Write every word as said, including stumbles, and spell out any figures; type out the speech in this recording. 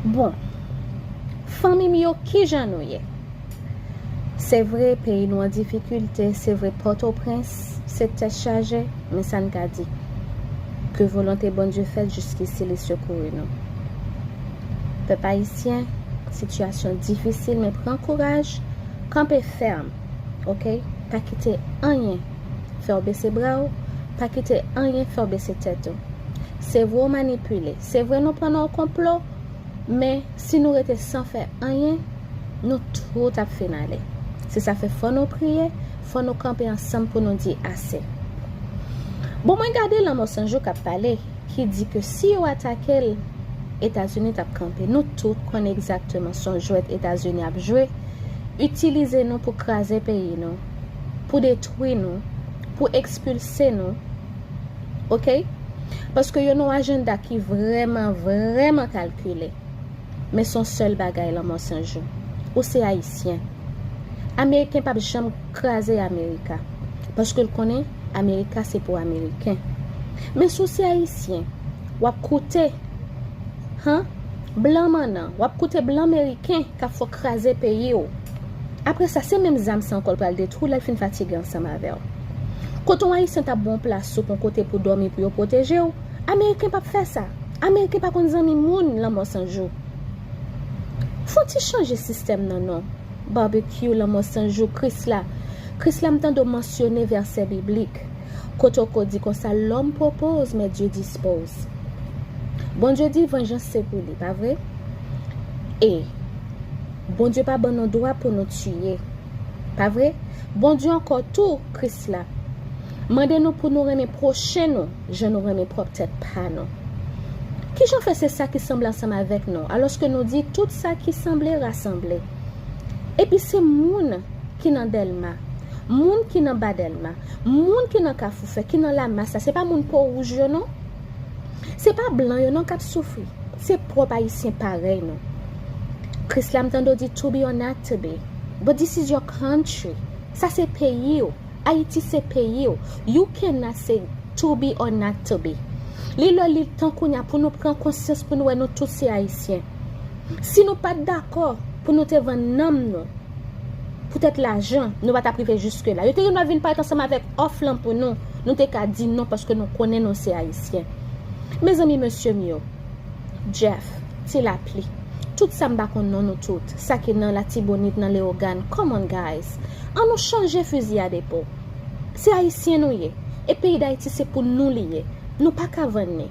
Bon, fanmi m yo, kijan nou ye? Se vre, peyi nou an difikilte, se vre, Pòtoprens se tèt chaje, men sa n ka di, ke volonte Bondye fèt, jiskisi li sekouri nou. Pèp ayisyen, sitiyasyon difisil, men pran kouraj, kanpe fèm, oke? Pa kite anyen fè w bese bra w, pa kite anyen fè w bese tèt ou. Se vre w manipile, se vre nou pran nan yon konplo, men si nou rete san fè anyen, nou tout ap fin ale. Se sa fè fò nou priye, fò nou kanpe ansanm pou nou di ase. Bon, mwen gade Lanmò San Jou k ap pale, ki di ke si yo atake l, Etazini t ap kanpe. Nou tout konnen egzakteman se yon jwèt Etazini ap jwe, itilize nou pou kraze peyi nou, pou detwi nou, pou ekspilse nou. Oke? Paske yo nan yon ajanda ki vrèman, vrèman kalkile. Men se yon sèl bagay, Lanmò San Jou. Ou se ayisyen. Ameriken p ap janm kraze Amerika. Paske l konnen Amerika se pou Ameriken. Men si w se ayisyen, w ap koute, han, blan mannan, w ap koute blan meriken k ap fè w kraze peyi w. Apre sa, se menm zam sa ankò l pral detwi w lè l fin fatige ansanm avè w. Kote yon ayisyen t ap ba w yon plas sou pon kote pou dòmi pou yo pwoteje w, ameriken p ap fè sa. Ameriken pa konn zanmi moun, Lanmò San Jou. Fò w ti chanje sistèm nan non. Barbecue, Lanmò San Jou, Krisla. Krisla, m tande w mansyone vèsè biblik. Kotoko di konsa, l'homme propose, mais Dieu dispose. Bondye di, vanjans se pou li, pa vre? E Bondye pa ban nou dwa pou nou tiye. Pa vre? Bondye ankò tou, Krisla, mande nou pou nou renmen pwochen nou, jan nou renmen pwòp tèt pa nou. Kijan fè se sa ki sanble ansanm avèk nou, alòske nou di tout sa ki sanble rasanble? Epi se moun ki nan Dèlma, moun ki nan Ba Dèlma, moun ki nan Kafou Fè, ki nan Lamas la, se pa moun po wouj yo non. Se pa blan yo non k ap soufri. Se pwòp ayisyen parèy nou. Krisla, m tande w di to be or not to be. But this is your country. Sa se peyi w. Ayiti se peyi w. You cannot say to be or not to be. Li lè li tan kounye a pou nou pran konsyans pou nou wè nou tout se ayisyen. Si nou pa t dakò pou nou te vann nanm nou, poutèt lajan, nou pa t ap rive jiske la. Yo te gen dwa vin parèt ansanm avèk òf lan pou nou. Nou te ka di non paske nou konnen nou se ayisyen. Mezanmi, mesye m yo, Jeff, Ti Lapli, tout sa m pa konn non nou tout, sa ki nan Latibonit, nan Leyogàn, come on guys, an nou chanje fizi a depo. Se ayisyen nou ye, e peyi Dayiti se pou nou li ye. Nou pa ka vann li.